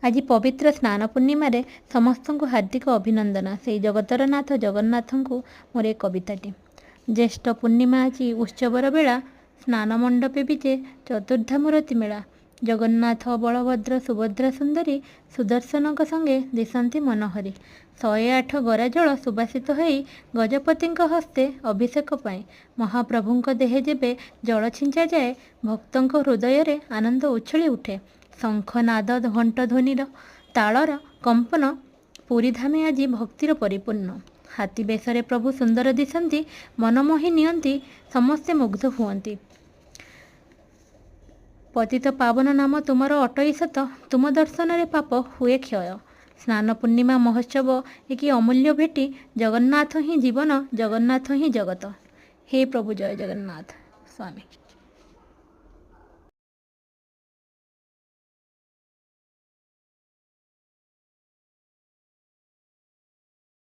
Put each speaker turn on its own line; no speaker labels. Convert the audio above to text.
ଆଜି ପବିତ୍ର ସ୍ନାନ ପୂର୍ଣ୍ଣିମାରେ ସମସ୍ତଙ୍କୁ ହାର୍ଦ୍ଦିକ ଅଭିନନ୍ଦନ। ସେଇ ଜଗତର ନାଥ ଜଗନ୍ନାଥଙ୍କୁ ମୋର ଏ କବିତାଟି। ଜ୍ୟେଷ୍ଠ ପୂର୍ଣ୍ଣିମା ଆଜି ଉତ୍ସବର ବେଳା, ସ୍ନାନ ମଣ୍ଡପେ ବିଜେ ଚତୁର୍ଦ୍ଧା ମୂରତି ମେଳା। ଜଗନ୍ନାଥ ବଳଭଦ୍ର ସୁଭଦ୍ରା ସୁନ୍ଦରୀ ସୁଦର୍ଶନଙ୍କ ସଙ୍ଗେ ଦିଶନ୍ତି ମନୋହରି। 108 ଗରା ଜଳ ସୁବାସିତ ହେଇ ଗଜପତିଙ୍କ ହସ୍ତେ ଅଭିଷେକ ପାଇଁ। ମହାପ୍ରଭୁଙ୍କ ଦେହେ ଯେବେ ଜଳ ଛିଞ୍ଚାଯାଏ, ଭକ୍ତଙ୍କ ହୃଦୟରେ ଆନନ୍ଦ ଉଛୁଳି ଉଠେ। ଶଙ୍ଖ ନାଦ ଘଣ୍ଟ ଧ୍ୱନିର ତାଳର କମ୍ପନ ପୁରୀ ଧାମେ ଆଜି ଭକ୍ତିର ପରିପୂର୍ଣ୍ଣ। ହାତୀ ବେଶରେ ପ୍ରଭୁ ସୁନ୍ଦର ଦିଶନ୍ତି, ମନମୋହି ନିଅନ୍ତି, ସମସ୍ତେ ମୁଗ୍ଧ ହୁଅନ୍ତି। ପତିତ ପାବନ ନାମ ତୁମର ଅଟଇ ସତ, ତୁମ ଦର୍ଶନରେ ପାପ ହୁଏ କ୍ଷୟ। ସ୍ନାନ ପୂର୍ଣ୍ଣିମା ମହୋତ୍ସବ ଏ କି ଅମୂଲ୍ୟ ଭେଟି, ଜଗନ୍ନାଥ ହିଁ ଜୀବନ, ଜଗନ୍ନାଥ ହିଁ ଜଗତ। ହେ ପ୍ରଭୁ ଜୟ ଜଗନ୍ନାଥ ସ୍ୱାମୀ।